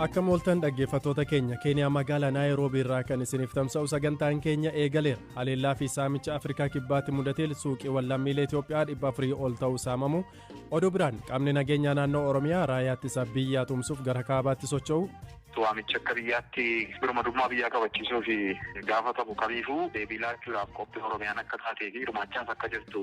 Akka mooltan dhaggeeffattoota keenya, Keeniyaa magaalaa Naayiroobii irraa kan isiniif tamsa'u sagantaan keenya eegaleera. Haleellaa fi saamicha Afrikaa Kibbaatti mudatee suuqiiwwan lammiilee Itoophiyaa 400 ol ta'uu saamamu. Oduu biraan, qaamni nageenyaa naannoo Oromiyaa raayyaa ittisa biyyaa tumsuuf gara kaabaatti socho'u. Waamicha akka biyyaatti birmadummaa biyyaa kabachiisuu fi gaafatamu kamiifuu deebii laachuudhaaf qophii Oromiyaan akka taatee fi hirmaachaas akka jirtu.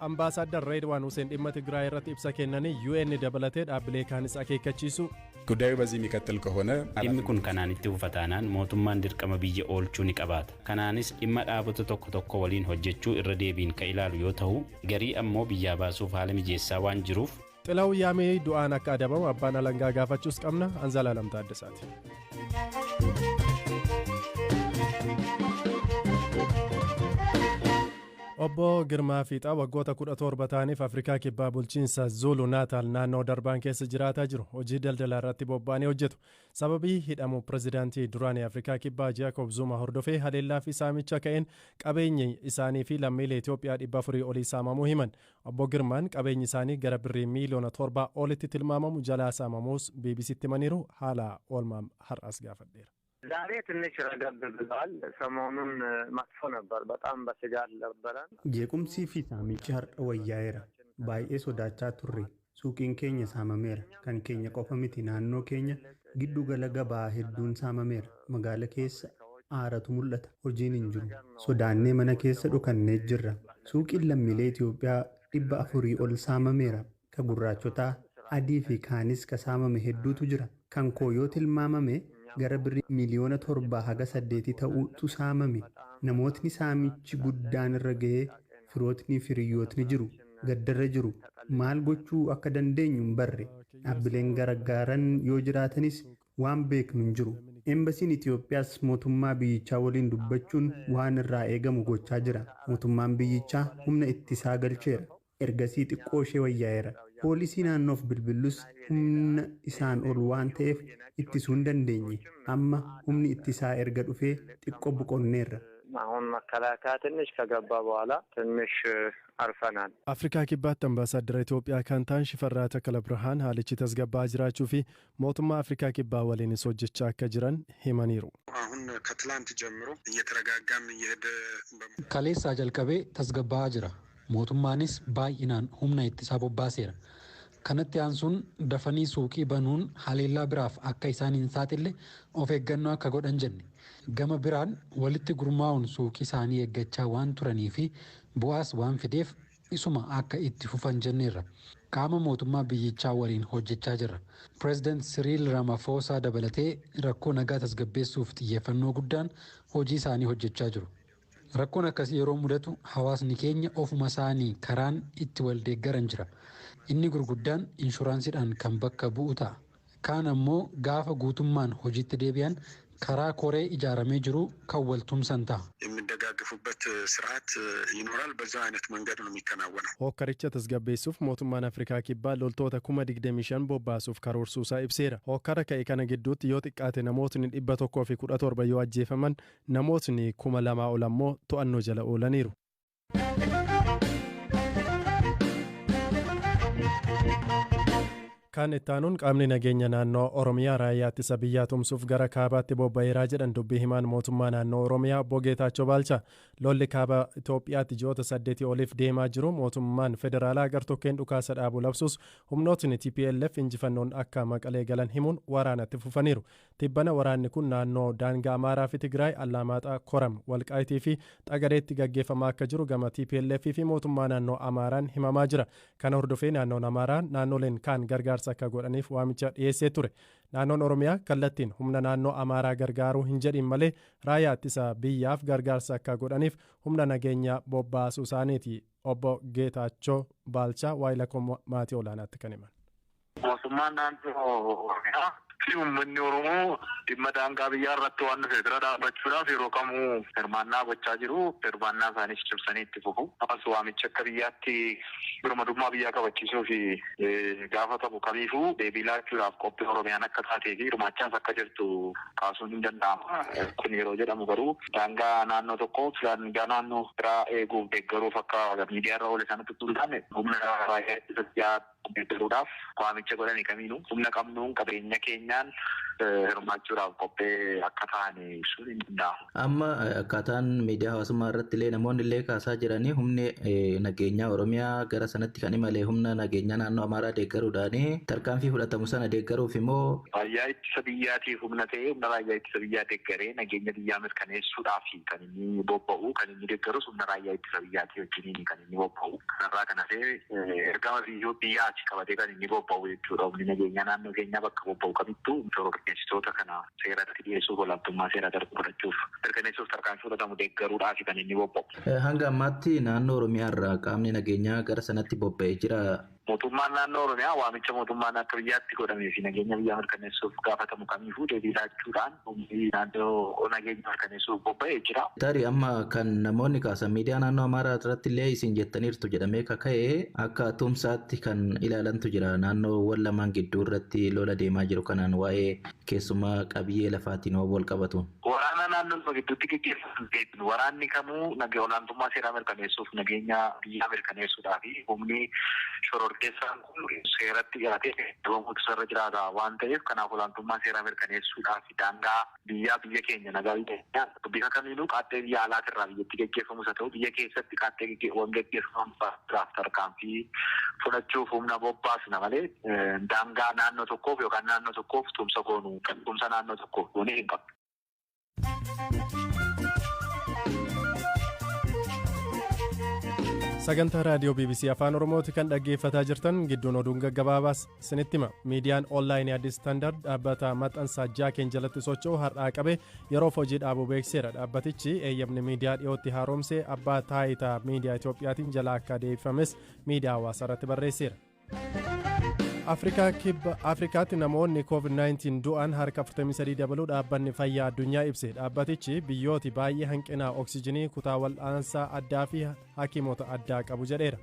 Ambaasaadar Reedwaan Huseen dhimma Tigraay irratti ibsa kennanii UN dabalatee dhaabbilee kaanis akeekkachiisu. ጉዳዩ በዚህ የሚቀጥል ከሆነ Dhimmi kun kanaan itti fufa taanaan mootummaan dirqama biyya oolchuu ni qabaata. Kanaanis dhimma dhaabota tokko tokko waliin hojjechuu irra deebiin kan ilaalu yoo ta'u, garii ammoo biyyaa baasuuf haala mijeessaa waan jiruuf. Xilaa'uu Yaamee du'aan akka adabamu abbaan alangaa gaafachuus qabna. Anzalaalam Taaddasaati. Obbo Girmaa Fiixaa waggoota 17 ta'aniif Afrikaa Kibbaa bulchiinsa Zuulu Naataal naannoo Darbaan keessa jiraataa jiru. Hojii daldalaa irratti bobba'anii hojjetu. Sababii hidhamuu pirezidaantii duraanii Afrikaa Kibbaa Jaakob Zuma hordofee haleellaa fi saamicha ka'een qabeenyi isaanii fi lammiilee Itoophiyaa 400 olii saamamuu himan. Obbo Girmaan qabeenyi isaanii gara birrii miiliyoona 7 olitti tilmaamamu jalaa saamamuus BBCtti himaniiru. Haala oolmaa har'as gaafadheera. ዛሬ ትንሽ ረገብ ብለዋል። ሰሞኑን መጥፎ ነበር። በጣም በስጋት ነበረን። Jeequmsii fi saamichi har'a wayyaa'eera. Baay'ee sodaachaa turre. Suuqiin keenya saamameera. Kan keenya qofa miti, naannoo keenya giddu gala gabaa hedduun saamameera. Magaala keessa aaratu mul'ata. Hojiin hin jiru. Sodaannee mana keessa dhokannee jirra. Suuqiin lammiilee Itoophiyaa 400 ol saamameera. Ka gurraachotaa, adii fi kaanis ka saamame hedduutu jira. Kan koo yoo tilmaamame gara birrii miiliyoona 7 haga 8 ta'utu saamame. Namootni saamichi guddaan irra ga'ee firootni fi hiriyootni jiru. Gaddarra jiru. Maal gochuu akka dandeenyu hin barre. Dhaabbileen gargaaran yoo jiraatanis waan beeknu hin jiru. Eembasiin Itoophiyaas mootummaa biyyichaa waliin dubbachuun waan irraa eegamu gochaa jira. Mootummaan biyyichaa humna ittisaa galcheera. Ergasii xiqqoo ishee wayyaa'eera. Poolisii naannoof bilbillus humna isaan ol waan ta'eef ittisuu hin dandeenye. Amma humni ittisaa erga dhufee xiqqoo boqonneerra. አሁን መከላከያ ትንሽ ከገባ በኋላ ትንሽ አርፈናል። Afrikaa Kibbaatti ambaasaadara Itoophiyaa kan ta'an Shifarraa Takala Birhaan haalichi tasgabbaa'aa jiraachuu fi mootummaa Afrikaa Kibbaa waliinis hojjechaa akka jiran himaniiru. አሁን ከትላንት ጀምሮ እየተረጋጋም እየሄደ Kaleessaa jalqabee tasgabbaa'aa jira. Mootummaanis baay'inaan humna ittisaa bobbaaseera. Kanatti aansuun dafanii suuqii banuun haleellaa biraaf akka isaan hin saaxille of eeggannoo akka godhan jenne. Gama biraan walitti gurmaa'uun suuqii isaanii eeggachaa waan turanii fi bu'aas waan fideef isuma akka itti fufan jenneerra. Qaama mootummaa biyyichaa waliin hojjechaa jirra. Pireezidaant Siriil Ramaphosa dabalatee rakkoo nagaa tasgabbeessuuf xiyyeeffannoo guddaan hojii isaanii hojjechaa jiru. Rakkoon akkasii yeroo mudatu hawaasni keenya ofuma isaanii karaan itti wal deeggaran jira. Inni gurguddaan inshuraansiidhaan kan bakka bu'u ta'a. Kaan ammoo gaafa guutummaan hojiitti deebi'an karaa koree ijaaramee jiru kan wal tumsan ta'a. የሚደጋገፉበት ስርዓት ይኖራል። በዛ አይነት መንገድ ነው የሚከናወነው። Hokkaricha tasgabbeessuuf mootummaan Afrikaa Kibbaa loltoota 25,000 bobbaasuuf karoorsuusaa ibseera. Hokkara ka'e kana gidduutti yoo xiqqaate namootni 117 yoo ajjeefaman, namootni 2,000 ol ammoo to'annoo jala oolaniiru. Kan itti aanuun, qaamni nageenya naannoo Oromiyaa raayyaa ittisa biyyaa tumsuuf gara kaabaatti bobba'eeraa jedhan dubbii himaan mootummaa naannoo Oromiyaa obbo Geetaachoo Baalchaa. Lolli kaaba Itoophiyaatti ji'oota 8 oliif deemaa jiru, mootummaan federaalaa gartokkeen dhukaasa dhaabuu labsus, humnootni TPLF injifannoon akka Maqalee galan himuun waraanatti fufaniiru. Tibbana waraanni kun naannoo daangaa Amaaraa fi Tigraay, Allaamaaxaa, Koram, Walqaayitii fi Xagadeetti gaggeeffamaa akka jiru gama TPLF fi mootummaa naannoo Amaaraan himamaa jira. Kana hordofee naannoon Amaaraa naannoleen kaan gargaarsa akka godhaniif waamicha dhiyeessee ture. Naannoon Oromiyaa kallattiin humna naannoo Amaaraa gargaaruu hin jedhin malee raayyaa ittisa biyyaaf gargaarsa akka godhaniif humna nageenyaa bobbaasuu isaaniiti obbo Geetaachoo Baalchaa waa'ila maatii olaanaatti kan himan. Mootummaan naannoo Oromiyaa fi uummanni Oromoo dhimma daangaa biyyaa irratti waan dhufe bira dhaabbachuudhaaf yeroo kamuu hirmaannaa gochaa jiru. Hirmaannaa isaaniis cimsanii itti fufu. Ammas waamicha akka biyyaatti birmadummaa biyyaa kabachiisuu fi gaafatamu kamiifuu deebii laachuudhaaf qophii Oromiyaan akka taatee fi hirmaachaas akka jirtu kaasuun hin danda'ama. Kun yeroo jedhamu garuu daangaa naannoo tokko daangaa naannoo biraa eeguuf deeggaruuf akka miidiyaa irra oole sanatti utuu hin taane, humna raayyaa ittisa biyyaa deeggaruudhaaf waamicha godhame kamiinuu humna qabnuun, qabeenya keenyaan Hirmaachuudhaaf qophee akka ta'an ibsuun hin danda'amu. Amma akkaataan miidiyaa hawaasummaa irratti illee namoonni illee kaasaa jiranii humni nageenyaa Oromiyaa gara sanatti kan imale humna nageenyaa naannoo Amaaraa deeggaruudhaan tarkaanfii fudhatamu sana deeggaruuf immoo. Raayyaa ittisa biyyaatiif humna ta'ee humna raayyaa ittisa biyyaa deeggaree nageenya biyyaa mirkaneessuudhaaf kan inni bobba'u, kan inni deeggarus humna raayyaa ittisa biyyaatii wajjiniin kan inni bobba'u. Kanarraa kan hafe ergama biyyaati qabatee kan inni bobba'u jechuudha. Humni nageenyaa naannoo keenyaa bakka bobba'u kamittuu shororkeessitoota kana seeratti dhiyeessuuf, olaantummaa seeraa darbu godhachuuf, mirkaneessuuf tarkaanfii fudhatamu deeggaruudhaaf kan inni bobba'u. Hanga ammaatti naannoo Oromiyaa irraa qaamni nageenyaa gara sanatti bobba'ee jira. Mootummaan naannoo Oromiyaa waamicha mootummaan akka biyyaatti godhamee fi nageenya biyyaa mirkaneessuuf gaafatamu kamiifuu deebii laachuudhaan humni naannoo nageenya mirkaneessuuf bobba'ee jira. Tarii amma kan namoonni kaasan miidiyaa naannoo Amaaraa irratti illee isin jettaniirtu jedhamee kaka'ee akka tumsaatti kan ilaalantu jira, naannoowwan lamaan gidduu irratti lola deemaa jiru kanaan waa'ee keessumaa qabiyyee lafaatiin wal qabatu. Waraana naannoo gidduutti gaggeeffamu, waraanni kamuu olaantummaa seeraa mirkaneessuuf, nageenya biyyaa mirkaneessuudhaa fi humni shororkeessaan kun seeratti dhiyaatee dhabamuutu irra jiraata waan ta'eef, kanaaf olaantummaa seeraa mirkaneessuudhaaf daangaa biyyaa, biyya keenya nagaa biyya bifa kamiinuu qaaxxee biyya alaatirraa biyyatti gaggeeffamus haa ta'u, biyya keessatti qaaxxee waan gaggeeffamuudhaaf tarkaanfii fudhachuuf humna bobbaasna malee daangaa naannoo tokkoof yookaan naannoo tokkoof tumsa goonu, tumsa naannoo tokkoof goonee hin qabnu. Sagantaa raadiyoo BBC Afaan Oromooti kan dhaggeeffataa jirtan. Gidduun oduun gaggabaabaas isinitti hima. Miidiyaan onlaayinii Addis Standard dhaabbata maxxansaa Jaakeen jalatti socho'u har'aa qabe yeroof hojii dhaabuu beeksiseera. Dhaabbatichi eeyyamni miidiyaa dhiyootti haaromsee abbaa taayitaa miidiyaa Itoophiyaatiin jala akka deebifames miidiyaa hawaasaa irratti barreesseera. Afrikaa Kibba Afrikaatti namoonni COVID-19 du'an harka 43 dabaluu dhaabbanni fayyaa addunyaa ibse. Dhaabbatichi biyyooti baay'ee hanqina oksijinii, kutaa wal'aansaa addaa fi hakiimota addaa qabu jedheera.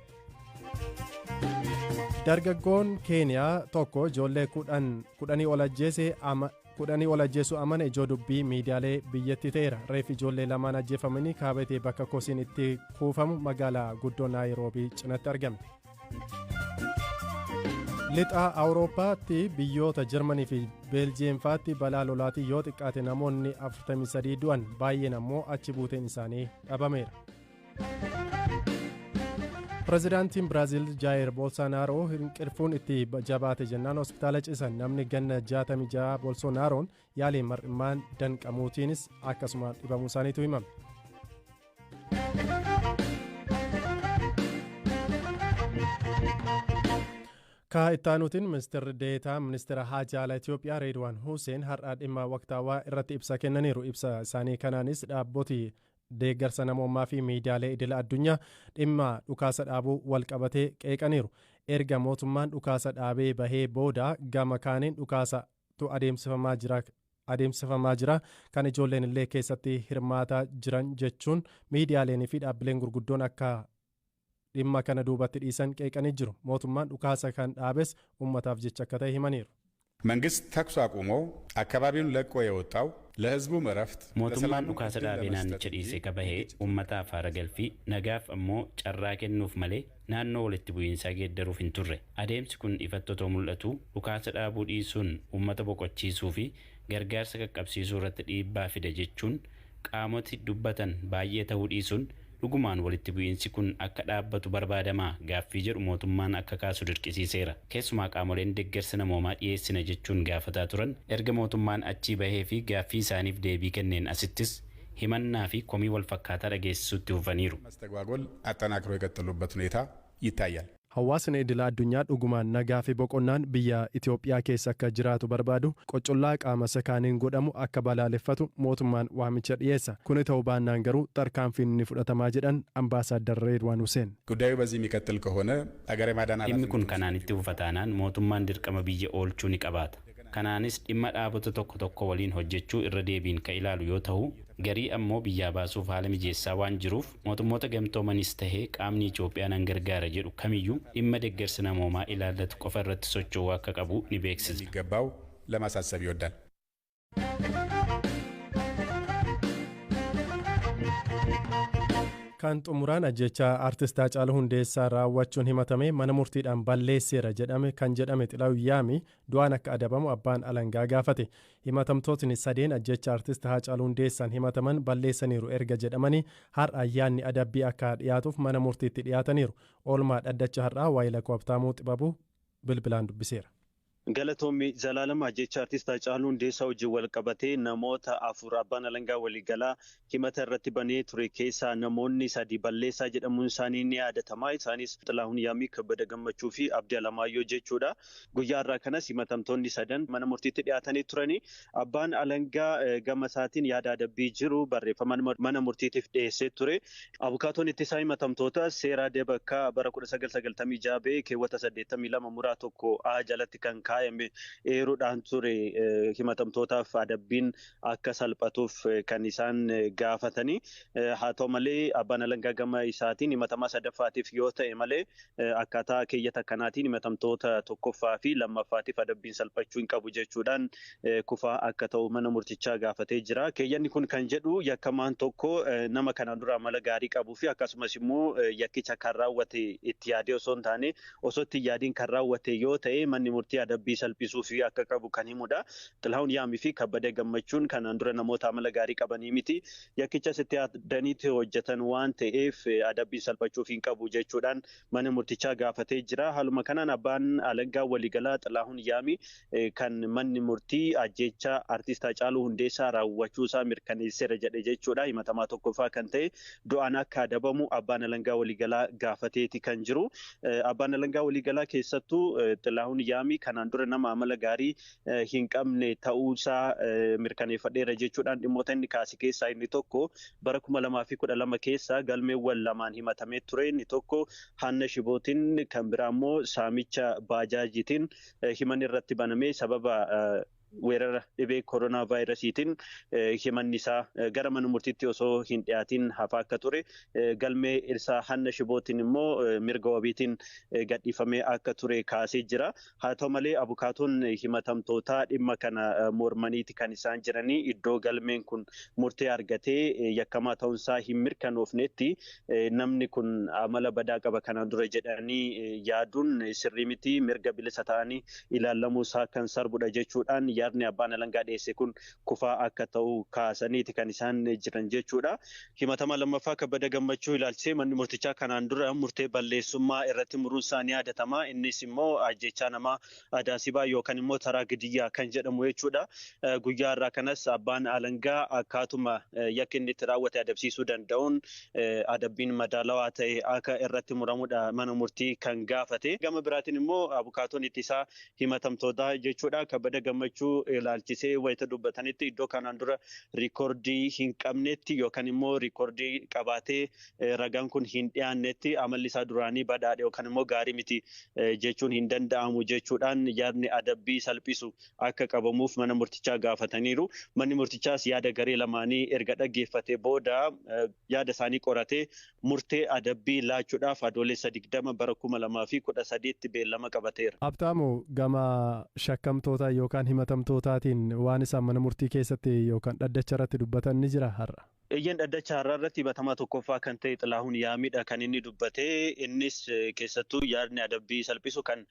Dargaggoon Keeniyaa tokko ijoollee 10 ol ajjeesuu amane ijoo dubbii miidiyaalee biyyattii ta'eera. Reeffi ijoollee lamaan ajjeefamanii kaabatee bakka kosiin itti kuufamu magaalaa guddoo Naayiroobii cinatti argame. Lixa Awurooppaatti biyyoota Jarmanii fi Beeljiyeem faatti balaa lolaatiin yoo xiqqaate namoonni 43 du'an, baay'een ammoo achi buuteen isaanii dhabameera. Pireezidaantiin Biraazil Jaayir Bolsonaaroo hinqirfuun itti jabaate jennaan hospitaala ciisan. Namni ganna 66 Bolsonaaroon yaaliin mar'immaan danqamuutiinis akkasuma dhibamuu isaaniitu himame. Ka ittaanuutiin ministeerri deetaa ministeera haajaa alaa Itoophiyaa Reedwaan Hussein har'a dhimma waqtaawaa irratti ibsa kennaniiru. Ibsa isaanii kanaanis dhaabboti deeggarsa namoomaa fi miidiyaalee idila addunyaa dhimma dhukaasa dhaabuu wal qabatee qeeqaniiru. Erga mootummaan dhukaasa dhaabee bahee booda gama kaaniin dhukaasatu adeemsifamaa jira, kan ijoolleen illee keessatti hirmaataa jiran jechuun miidiyaaleen fi dhaabbileen gurguddoon akka dhimma kana duubatti dhiisan qeeqanii jiru. Mootummaan dhukaasa kan dhaabes uummataaf jecha akka ta'e himaniiru. መንግስት ተኩስ አቁሞ አካባቢውን ለቆ የወጣው ለህዝቡም እረፍት Mootummaan dhukaasa dhaabee naannicha dhiisee ka bahee uummataaf haara galfii, nagaaf ammoo carraa kennuuf malee naannoo walitti bu'iinsaa geeddaruuf hin turre. Adeemsi kun ifatti otoo mul'atu dhukaasa dhaabuu dhiisuun uummata boqochiisuu fi gargaarsa qaqqabsiisuu irratti dhiibbaa fida jechuun qaamoti dubbatan baay'ee ta'uu dhiisuun, dhugumaan walitti bu'iinsi kun akka dhaabbatu barbaadamaa gaaffii jedhu mootummaan akka kaasu dirqisiiseera. Keessumaa qaamoleen deeggarsa namoomaa dhiyeessina jechuun gaafataa turan erga mootummaan achii bahee fi gaaffii isaaniif deebii kenneen asittis himannaa fi komii wal fakkaataa dhageessisuutti fufaniiru. መስተጓጎል አጠናክሮ የቀጠሉበት ሁኔታ ይታያል። Hawaasni idila addunyaa dhugumaan nagaa fi boqonnaan biyya Itoophiyaa keessa akka jiraatu barbaadu qocollaa qaama sakaaniin godhamu akka balaaleffatu mootummaan waamicha dhiyeessa. Kuni ta'uu baannaan garuu tarkaanfiin ni fudhatamaa jedhan Ambaasaaddar Reedwaan Huseen. ጉዳዩ በዚህ የሚቀጥል ከሆነ አገር የማዳን Dhimmi kun kanaan itti fufa taanaan mootummaan dirqama biyya oolchuu ni qabaata. Kanaanis dhimma dhaabota tokko tokko waliin hojjechuu irra deebiin ka ilaalu yoo ta'u, garii ammoo biyyaa baasuuf haala mijeessaa waan jiruuf, mootummoota gamtoomanis tahee qaamni Itoophiyaa nan gargaara jedhu kamiyyuu dhimma deeggarsa namoomaa ilaallatu qofa irratti socho'uu akka qabu ni beeksisa. የሚገባው ለማሳሰብ ይወዳል። Kan xumuraan ajjeechaa artist Haacaaluu Hundeessaa raawwachuun himatame mana murtiidhaan balleesseera jedhame kan jedhame Xilahuun Yaamii du'aan akka adabamu abbaan alangaa gaafate. Himatamtootni sadeen ajjeechaa artist Haacaaluu Hundeessaan himataman balleessaniiru erga jedhamanii har'a ayyaanni adabbii akka dhiyaatuuf mana murtiitti dhiyaataniiru. Oolmaa dhaddacha har'aa waayila Habtaamuu Xibabuu bilbilaan dubbiseera. Galatoomii Zalaalam, ajjeechaa artist Haacaaluu Hundeessaa wajjin wal qabatee namoota afur abbaan alangaa waliigalaa himata irratti banee ture keessaa namoonni sadi balleessaa jedhamuun isaanii ni yaadatama. Isaanis Xilahuun Yaamii, Kabbada Gammachuu fi Abdii Alamaayyoo jechuudha. Guyyaa har'aa kanas himatamtoonni sadan mana murtiitti dhiyaatanii turanii, abbaan alangaa gama isaatiin yaada adabbii jiru barreeffama mana murtiitiif dhiyeessee ture. Abukaatoon ittisaa himatamtoota seera debakkaa bara 1996 ba'e keewwata 82 muraa 1 A jalatti kan kaayame eeruudhaan ture himatamtootaaf adabbiin akka salphatuuf kan isaan gaafatanii. Haa ta'u malee, abbaan alangaa gama isaatiin himatamaa sadaffaatiif yoo ta'e malee akkaataa keeyyata kanaatiin himatamtoota tokkoffaa fi lammaffaatiif adabbiin salphachuu hin qabu jechuudhaan kufaa akka ta'u mana murtichaa gaafatee jira. Keeyyanni kun kan jedhu yakkamaan tokko nama kanaan dura amala gaarii qabuu fi akkasumas immoo yakkicha kan raawwate itti yaadee osoo hin taane, osoo itti yaadiin kan raawwate yoo ta'e, manni murtii adabbii salphisuu fi akka qabu kan himudha. Xilahuun Yaamii fi Kabbadee Gammachuun kanaan dura namoota amala gaarii qabanii miti. Yakkichas itti yaadaniitti hojjetan waan ta'eef adabbiin salphachuuf hin qabu jechuudhaan mana murtichaa gaafatee jira. Haaluma kanaan abbaan alangaa waliigalaa Xilahuun Yaamii kan manni murtii ajjeechaa artist Haacaaluu Hundeessaa raawwachuusaa mirkaneesseera jedhe jechuudha. Himatamaa tokkoffaa kan ta'e du'aan akka adabamu abbaan alangaa waliigalaa gaafateeti kan jiru. Abbaan alangaa waliigalaa keessattuu Xilahuun Yaamii kanaan dura nama amala gaarii hin qabne ta'uusaa mirkaneeffadheera jechuudhaan dhimmoota inni kaase keessaa inni tokko bara 2012 keessa galmeewwan lamaan himatamee ture. Inni tokko hanna shibootiin, kan biraa immoo saamicha baajaajiitiin himanni irratti banamee sababa weerara dhibee koronaa vaayirasiitiin himanni isaa gara mana murtiitti osoo hin dhiyaatiin hafaa akka ture, galmee isaa hanna shibootiin immoo mirga wabiitiin gadhiifamee akka ture kaasee jira. Haa ta'u malee, abukaatoon himatamtootaa dhimma kana mormaniiti kan isaan jiranii. Iddoo galmeen kun murtee argatee yakkamaa ta'uunsaa hin mirkanoofnetti namni kun amala badaa qaba kanaan dura jedhanii yaaduun sirrii miti, mirga bilisa ta'anii ilaalamuu isaa kan sarbudha jechuudhaan yaadni abbaan alangaa dhiyeesse kun kufaa akka ta'u kaasaniiti kan isaan jiran jechuudha. Himatama lammaffaa Kabbada Gammachuu ilaalchisee manni murtichaa kanaan dura murtee balleessummaa irratti muruun isaa ni yaadatama. Innis immoo ajjechaa namaa adaasibaa yookaan immoo taraa gidiyyaa kan jedhamu jechuudha. Guyyaa har'aa kanas abbaan alangaa akkaatuma yakki inni itti raawwate adabsiisuu danda'uun adabbiin madaalawaa ta'e akka irratti muramudha mana murtii kan gaafate. Gama biraatiin immoo abukaatoon ittisaa himatamtoota jechuudha. Kabbada Gammachuu ilaalchisee wayita dubbatanitti, iddoo kanaan dura riikoordii hin qabnetti yookaan immoo riikoordii qabaatee ragaan kun hin dhiyaannetti amalli isaa duraanii badhaadhe yookaan immoo gaarii miti jechuun hin danda'amu jechuudhaan yaadni adabbii salphisu akka qabamuuf mana murtichaa gaafataniiru. Manni murtichaas yaada garee lamaanii erga dhaggeeffatee booda yaada isaanii qoratee murtee adabbii laachuudhaaf Adoolessa 20 bara 2013tti beellama qabateera. Abtaamu, gama shakkamtoota yookaan himatamtootaatiin waan isaan mana murtii keessatti yookaan dhaddacha irratti dubbatan ni jira har'a? Eeyyeen, dhaddacha har'aa irratti himatamaa tokkoffaa kan ta'e Xilahuun Yaamidha kan inni dubbate. Innis keessattuu yaadni adabbii salphisu kan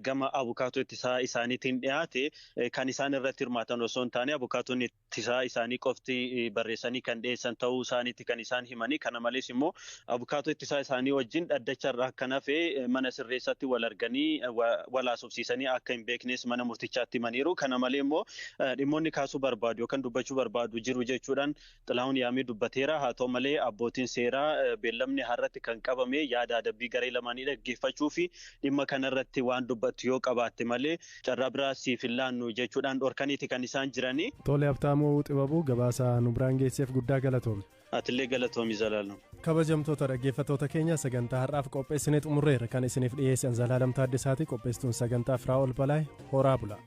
gama abukaatoo ittisaa isaaniitiin dhiyaate kan isaan irratti hirmaatan osoo hin taane, abukaatoon ittisaa isaanii qofti barreessanii kan dhiyeessan ta'uu isaaniitti kan isaan himanii. Kana malees immoo abukaatoo ittisaa isaanii wajjin dhaddacha irraa kan hafe mana sirreessatti wal arganii wal haasofsiisanii akka hin beeknes mana murtichaatti himaniiru. Kana malee immoo dhimmoonni kaasuu barbaadu yookaan dubbachuu barbaadu jiru jechuudhaan Xilahuun Yaamii dubbateera. Haa ta'u malee, abbootiin seeraa beellamni har'atti kan qabame yaada adabbii garee lamaanii dhaggeeffachuu fi dhimma kanarratti waan dubbattu yoo qabaatte malee carraa biraa siif hin laannu jechuudhaan dhorkaniiti kan isaan jiranii. Tole, Habtaamuu Xibabuu, gabaasa nu biraan geesseef guddaa galatoomi. Atillee galatoomi, Zalaalam. Kabajamtoota dhaggeeffattoota keenya, sagantaa har'aaf qopheessinee xumurreerra. Kan isiniif dhiyeessan Zalaalam Taaddasaati. Qopheessituun sagantaa Firaa'ol Balaay. Horaa bula.